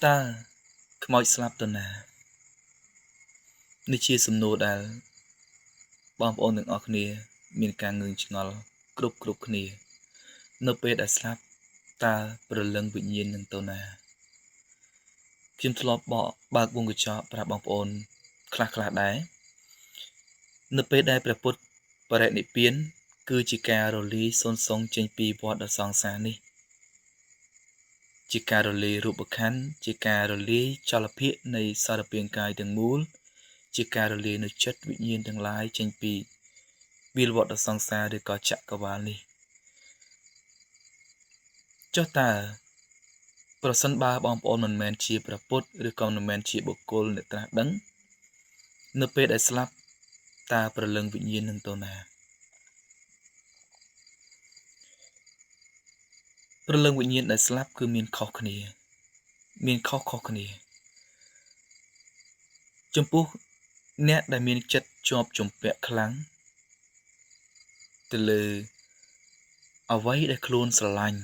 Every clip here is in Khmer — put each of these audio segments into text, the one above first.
តើខ្មោចស្លាប់ទៅណានេះជាសំណួរដែលបងប្អូនទាំងអស់គ្នាមានការងឿងឆ្ងល់គ្រប់គ្នានៅពេលដែលស្លាប់តើព្រលឹងវិញ្ញាណនឹងទៅណាខ្ញុំធ្លាប់បើកវងកញ្ចក់ប្រាប់បងប្អូនខ្លះៗដែរនៅពេលដែលព្រះពុទ្ធបរិនិព្វានគឺជាការរលាយសូន្យសុងចេញពីវដ្តសង្សារនេះជាការរលាយរូបខណ្ឌជាការរលាយចលភាគនៃសារពាង្គកាយទាំងមូលជាការរលាយនូវចិត្តវិញ្ញាណទាំងឡាយចេញពីវិលវដ្តសង្សារឬក៏ចក្រវាលនេះចុះតើប្រសិនបើបងប្អូនមិនមែនជាព្រះពុទ្ធឬក៏មិនមែនជាបុគ្គលអ្នកត្រាស់ដឹងនៅពេលដែលស្លាប់តើព្រលឹងវិញ្ញាណនឹងទៅណាព្រលឹងវិញ្ញាណដែលស្លាប់គឺមានខុសគ្នាមានខុសគ្នាចំពោះអ្នកដែលមានចិត្តជាប់ជំពាក់ខ្លាំងទៅលើអ្វីដែលខ្លួនស្រឡាញ់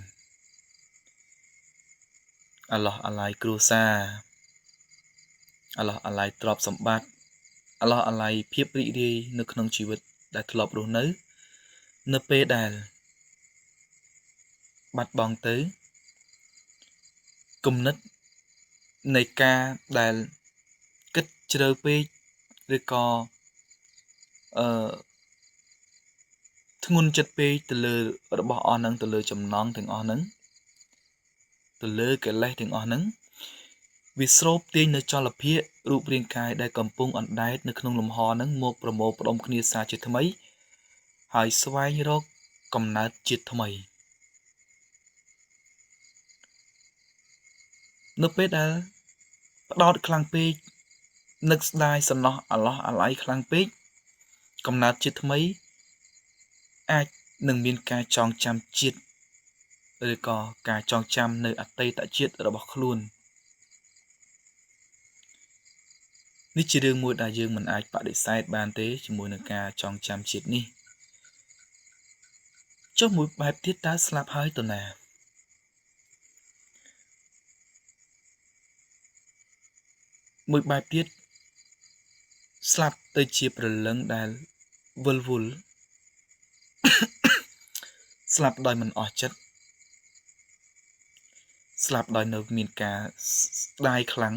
អាឡោះអាល័យគ្រួសារអាឡោះអាល័យទ្រព្យសម្បត្តិអាឡោះអាល័យភាពរីករាយនៅក្នុងជីវិតដែលធ្លាប់រស់នៅនៅពេលដែលបាត់បង់ទៅគំនិតនៃការដែលគិតជ្រៅពេកឬក៏ធ្ងន់ចិត្តពេកទៅលើរបស់អស់ហ្នឹងទៅលើចំណងទាំងអស់ហ្នឹងទៅលើកិលេសទាំងអស់ហ្នឹងវាស្រូបទាញនៅចលភាគរូបរាងកាយដែលកំពុងអណ្ដែតនៅក្នុងលំហហ្នឹងមកប្រមូលផ្ដុំគ្នាសាជាថ្មីហើយស្វែងរកកំណើតជាតិថ្មីនៅពេលដែលផ្ដោតខ្លាំងពេកនឹកស្ដាយសំណោះអាឡោះអាល័យខ្លាំងពេកកំណើតជាតិថ្មីអាចនឹងមានការចងចាំជាតិឬក៏ការចងចាំនៅអតីតជាតិរបស់ខ្លួននេះជារឿងមួយដែលយើងមិនអាចបដិសេធបានទេជាមួយនឹងការចងចាំជាតិនេះចុះមួយបែបទៀតតើស្លាប់ហើយទៅណាមួយបែបទៀតស្លាប់ទៅជាព្រលឹងដែលវិលវល់ស្លាប់ដោយមិនអស់ចិត្តស្លាប់ដោយនៅមានការស្ដាយខ្លាំង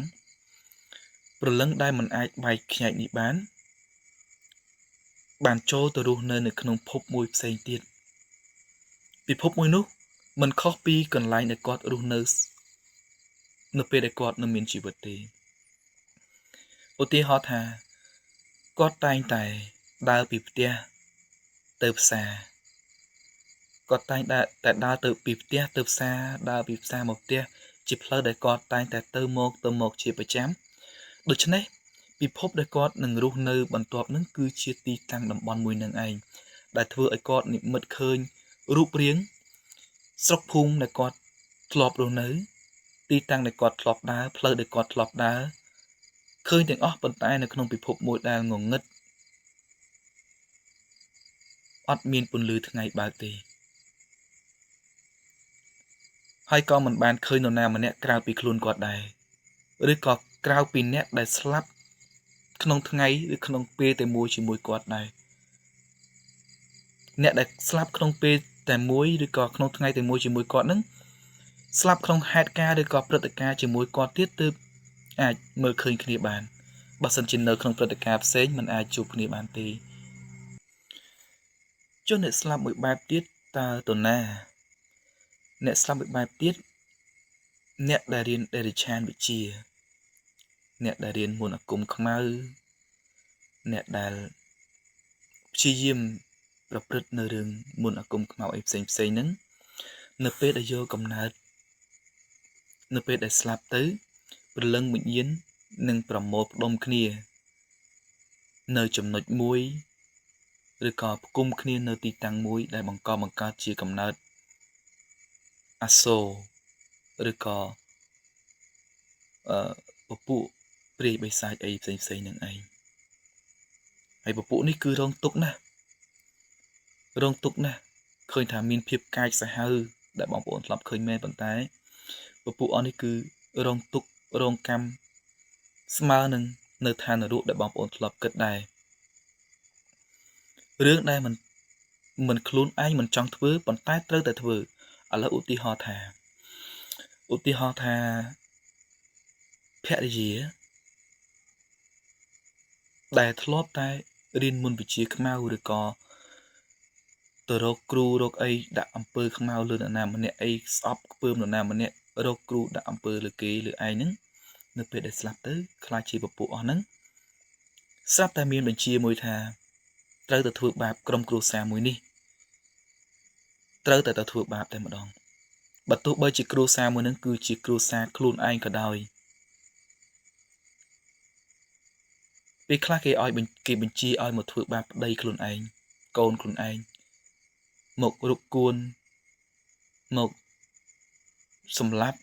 ព្រលឹងដែលមិនអាចបែកខ្ញែកនេះបានចូលទៅរស់នៅក្នុងភពមួយផ្សេងទៀតពិភពមួយនោះមិនខុសពីកន្លែងដែលគាត់រស់នៅពេលដែលគាត់នៅមានជីវិតទេឧទាហរណ៍ថាគាត់តែងតែដើរពីផ្ទះទៅផ្សារគាត់តែងតែដើរទៅពីផ្ទះទៅផ្សារដើរពីផ្សារមកផ្ទះជាផ្លូវដែលគាត់តែងតែទៅមកជាប្រចាំដូច្នេះពិភពដែលគាត់នឹងរស់នៅបន្ទាប់នឹងគឺជាទីតាំងតំបន់មួយនឹងឯងដែលធ្វើឲ្យគាត់និមិត្តឃើញរូបរាងស្រុកភូមិដែលគាត់ធ្លាប់រស់នៅទីតាំងដែលគាត់ធ្លាប់ដើរផ្លូវដែលគាត់ធ្លាប់ដើរឃើញទាំងអស់ប៉ុន្តែនៅក្នុងពិភពមួយដែលងងឹតអត់មានពន្លឺថ្ងៃបើកទេហើយក៏មិនបានឃើញនរណាម្នាក់ក្រៅពីខ្លួនគាត់ដែរឬក៏ក្រៅពីអ្នកដែលស្លាប់ក្នុងថ្ងៃឬក្នុងពេលតែមួយជាមួយគាត់ដែរអ្នកដែលស្លាប់ក្នុងពេលតែមួយឬក៏ក្នុងថ្ងៃតែមួយជាមួយគាត់នឹងស្លាប់ក្នុងហេតុការណ៍ឬក៏ព្រឹត្តិការណ៍ជាមួយគាត់ទៀតទើបអាចមើលឃើញគ្នាបានបើសិនជានៅក្នុងព្រឹត្តិការណ៍ផ្សេងមិនអាចជួបគ្នាបានទេចុះអ្នកស្លាប់មួយបែបទៀតតើទៅណាអ្នកស្លាប់មួយបែបទៀតអ្នកដែលរៀនដេរិឆានវិជ្ជាអ្នកដែលរៀនមន្តអាគមខ្មៅអ្នកដែលព្យាយាមប្រព្រឹត្តនៅរឿងមន្តអាគមខ្មៅអីផ្សេងហ្នឹងនៅពេលដែលយកកំណើតនៅពេលដែលស្លាប់ទៅព្រលឹងវិញ្ញាណនឹងប្រមូលផ្ដុំគ្នានៅចំណុចមួយឬក៏ផ្គុំគ្នានៅទីតាំងមួយដែលបង្កបង្កើតជាកំណើតអាសូរឬក៏ពពួកព្រាយបិសាចអីផ្សេងនឹងឯងហើយពពួកនេះគឺរងទុក្ខណាស់រងទុក្ខណាស់ឃើញថាមានភាពកាចសាហាវដែលបងប្អូនធ្លាប់ឃើញមែនប៉ុន្តែពពួកអស់នេះគឺរងទុក្ខ រងកម្មស្មើនឹងនៅឋាននរកដែលបងប្អូនធ្លាប់គិតដែររឿងដែលមិនខ្លួនឯងមិនចង់ធ្វើប៉ុន្តែត្រូវតែធ្វើឥឡូវឧទាហរណ៍ថាភរិយាដែលធ្លាប់តែរៀនមុនវិជ្ជាខ្មៅឬក៏ទៅរកគ្រូរកអីដាក់អំពើខ្មៅលើនរណាម្នាក់អីស្អប់ខ្ពើមនរណាម្នាក់រកគ្រូដាក់អំពើលើគេលើឯងហ្នឹងនៅពេលដែលស្លាប់ទៅខ្លាចជាពពួកអស់ហ្នឹងស្រាប់តែមានបញ្ជាមួយថាត្រូវតែធ្វើបាបក្រុមគ្រួសារមួយនេះត្រូវតែទៅធ្វើបាបតែម្ដងបើទោះបីជាគ្រួសារមួយហ្នឹងគឺជាគ្រួសារខ្លួនឯងក៏ដោយពេលខ្លះគេឲ្យគេបញ្ជាឲ្យមកធ្វើបាបប្តីខ្លួនឯងកូនខ្លួនឯងមករុកគួនមកសម្លាប់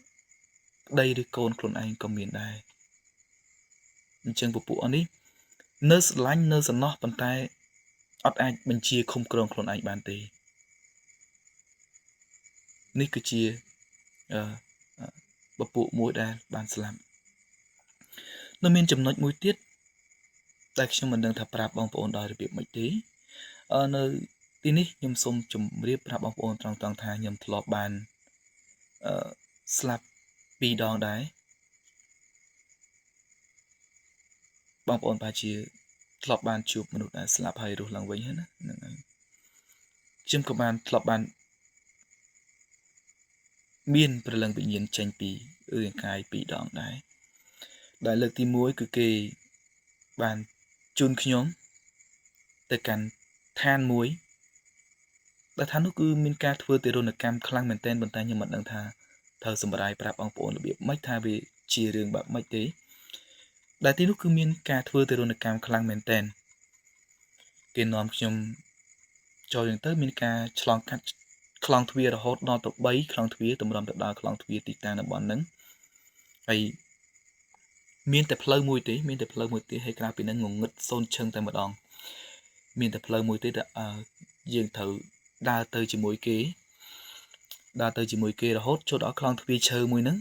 ប្តីឬកូនខ្លួនឯងក៏មានដែរអញ្ចឹងពពួកអស់នេះនៅស្រឡាញ់នៅសំណោះប៉ុន្តែអត់អាចបញ្ជាឃុំក្រងខ្លួនឯងបានទេនេះគឺជាពពួកមួយដែលបានស្លាប់នៅមានចំណុចមួយទៀតដែលខ្ញុំមិនដឹងថាប្រាប់បងប្អូនដោយរបៀបម៉េចទេនៅទីនេះខ្ញុំសូមជម្រាបប្រាប់បងប្អូនត្រង់ៗថាខ្ញុំធ្លាប់បានស្លាប់ពីរដងដែរបងប្អូនប្រហែលជាធ្លាប់បានជួបមនុស្សដែលស្លាប់ហើយរស់ឡើងវិញហើយណាហ្នឹងហើយខ្ញុំក៏បានធ្លាប់បានមានព្រលឹងវិញ្ញាណចេញពីរាងកាយពីរដងដែរដែលលើកទី1គឺគេបានជូនខ្ញុំទៅកាន់ឋានមួយដែលឋាននោះគឺមានការធ្វើទារុណកម្មខ្លាំងមែនទែនប៉ុន្តែខ្ញុំមិនដឹងថាត្រូវសម្រាយប្រាប់បងប្អូនរបៀបម៉េចថាវាជារឿងបែបម៉េចទេដែលទីនោះគឺមានការធ្វើទារុណកម្មខ្លាំងមែនទែនគេនាំខ្ញុំចូលយ៉ាងទៅមានការឆ្លងកាត់ខ្លងទ្វាររហូតដល់ទៅ3ខ្លងទ្វារតម្រាំទៅដល់ខ្លងទ្វារទីតាំងតំបន់ហ្នឹងហើយមានតែផ្លូវមួយទេមានតែផ្លូវមួយទេហើយក្រៅពីហ្នឹងងងឹតសូន្យឈឹងតែម្ដងមានតែផ្លូវមួយទេដែលយើងត្រូវដើរទៅជាមួយគេដើរទៅជាមួយគេរហូតចូលដល់ខ្លងទ្វារឈើមួយហ្នឹង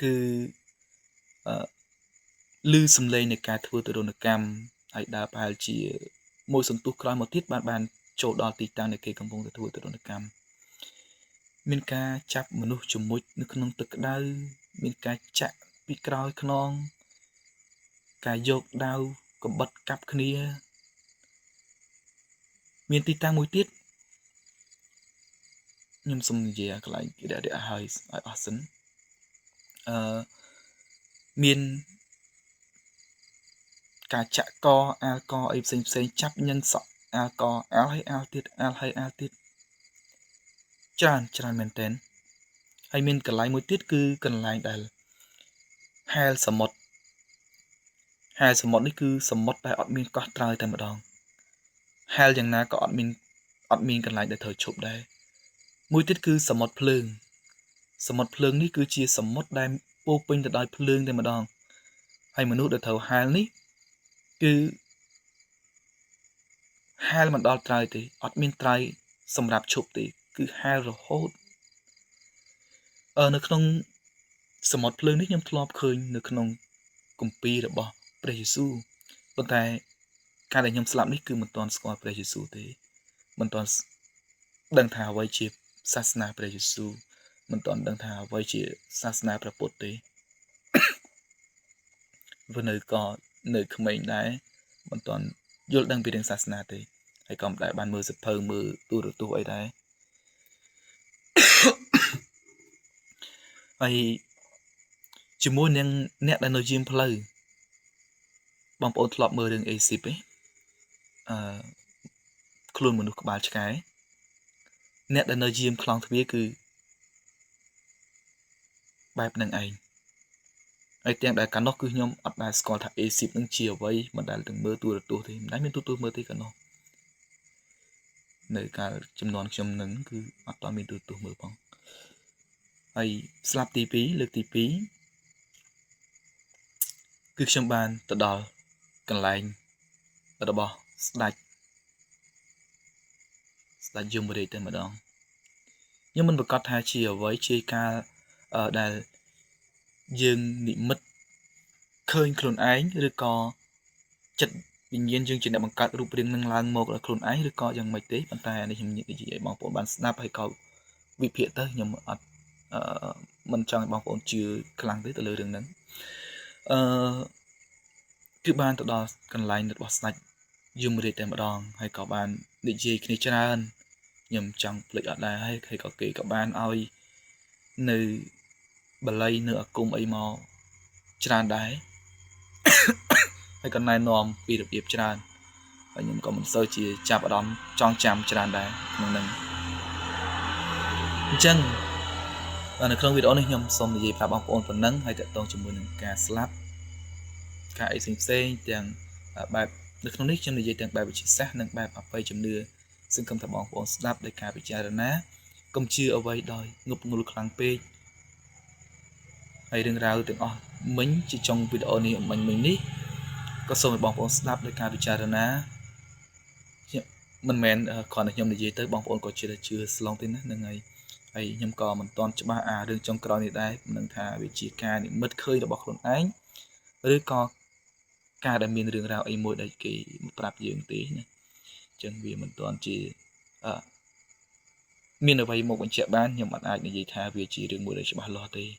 គឺឮសំឡេងនៃការធ្វើទារុណកម្មហើយដើរប្រហែលជាមួយសន្ទុះក្រោយមកទៀតបានចូលដល់ទីតាំងដែលគេកំពុងតែធ្វើទារុណកម្មមានការចាប់មនុស្សជំមុជនៅក្នុងទឹកក្តៅមានការចាក់ពីក្រោយខ្នងការយកដាវកំបិតកាប់គ្នាមានទីតាំងមួយទៀតខ្ញុំសូមនិយាយកន្លែងគេដាក់ឲ្យឲ្យអស់សិនមានការចាក់កអាល់កអីផ្សេងផ្សេងចាប់ញឹងសក់អាល់កអាល់ហើយអាល់ទៀតអាល់ហើយអាល់ទៀតច្រើនមែនទែនហើយមានកន្លែងមួយទៀតគឺកន្លែងដែលហែលសមុទ្រហែលសមុទ្រនេះគឺសមុទ្រដែលអត់មានកោះត្រើយតែម្ដងហែលយ៉ាងណាក៏អត់មានកន្លែងដែលត្រូវឈប់ដែរមួយទៀតគឺសមុទ្រភ្លើងសមុទ្រភ្លើងនេះគឺជាសមុទ្រដែលពោពេញទៅដោយភ្លើងតែម្ដងហើយមនុស្សដែលត្រូវហែលនេះគឺហែលមិនដល់ត្រើយទេអត់មានត្រើយសម្រាប់ឈប់ទេគឺហែលរហូតនៅក្នុងសមុទ្រភ្លើងនេះខ្ញុំធ្លាប់ឃើញនៅក្នុងគម្ពីររបស់ព្រះយេស៊ូវប៉ុន្តែការដែលខ្ញុំស្លាប់នេះគឺមិនទាន់ស្គាល់ព្រះយេស៊ូវទេមិនទាន់ដឹងថាអ្វីជាសាសនាព្រះយេស៊ូវមិនទាន់ដឹងថាអ្វីជាសាសនាព្រះពុទ្ធទេព្រោះនៅក៏នៅក្មេងដែរមិនទាន់យល់ដឹងពីរឿងសាសនាទេហើយក៏មិនដែលបានមើលសភៅមើលទូរទស្សន៍អីដែរហើយជាមួយនឹងអ្នកដែលនៅយាមផ្លូវបងប្អូនធ្លាប់មើលរឿង ACP ទេខ្លួនមនុស្សក្បាលឆ្កែអ្នកដែលនៅយាមខ្លងទ្វារគឺបែបនឹងឯងហើយទាំងដែលកាលនោះគឺខ្ញុំអត់ដែលស្គាល់ថា ACP នឹងជាអ្វីមិនដែលទាំងមើលទូរទស្សន៍ទេមិនដែលមានទូរទស្សន៍មើលទេកាលនោះនៅកាលចំនួនខ្ញុំនឹងគឺអត់ទាន់មានទូរទស្សន៍មើលផងហើយស្លាប់ទី2លើកទី2គឺខ្ញុំបានទៅដល់កន្លែងរបស់ស្ដេចយមរាជតែម្ដងខ្ញុំមិនប្រកាសថាជាអ្វីជាការដែល យើងនិមិត្តឃើញខ្លួនឯង ឬក៏ចិត្តវិញ្ញាណយើងជាអ្នកបង្កើតរូបរាងនឹងឡើងមកដល់ខ្លួនឯង ឬក៏យ៉ាងម៉េចទេ។ ប៉ុន្តែនេះខ្ញុំនិយាយឲ្យបងប្អូនបានស្ដាប់ ហើយក៏វិភាគទៅ ខ្ញុំអត់អឺមិនចង់ឲ្យបងប្អូនជឿខ្លាំងទេទៅលើរឿងហ្នឹង។ អឺគឺបានទៅដល់កន្លែងរបស់ស្ដេចយមរាជតែម្ដង ហើយក៏បាននិយាយគ្នាច្រើន ខ្ញុំចង់ភ្លេចអត់ដែរ ហើយក៏គេក៏បានឲ្យនៅបល័យនៅអាគមអីមកច្រើនដែរ ហើយក៏ណែនាំពីរបៀបច្រើន ហើយខ្ញុំក៏មិនសូវជាចាប់អារម្មណ៍ចង់ចាំច្រើនដែរក្នុងនឹង។ អញ្ចឹងនៅក្នុងវីដេអូនេះ ខ្ញុំសូមនិយាយប្រាប់បងប្អូនប៉ុណ្ណឹងហើយ តកតងជាមួយនឹងការស្លាប់ ការអីផ្សេងៗ ទាំងបែបនៅក្នុងនេះខ្ញុំនិយាយទាំងបែបវិទ្យាសាស្ត្រ និងបែបអបិយជំនឿ។ សង្ឃឹមថាបងប្អូនស្ដាប់ដោយការពិចារណា កុំជឿអ្វីដោយងប់ងល់ខ្លាំងពេក។ ហើយរឿងរ៉ាវទាំងអស់មិញជាចុងវីដេអូនេះមិញមិញនេះ ក៏សូមឲ្យបងប្អូនស្ដាប់ដោយការពិចារណា។ មិនមែនគ្រាន់តែខ្ញុំនិយាយទៅ បងប្អូនក៏ជឿជឿស្លងទេណា ហ្នឹងហើយ។ ហើយខ្ញុំក៏មិនទាន់ច្បាស់អារឿងចុងក្រោយនេះដែរ មិនដឹងថាវាជាការនិមិត្តឃើញរបស់ខ្លួនឯង ឬក៏ការដែលមានរឿងរ៉ាវអីមួយដែលគេមកប្រាប់យើងទេណា។ អញ្ចឹងវាមិនទាន់ជាអឺមានអ្វីមកបញ្ជាក់បាន ខ្ញុំអត់អាចនិយាយថាវាជារឿងមួយដែលច្បាស់លាស់ទេ។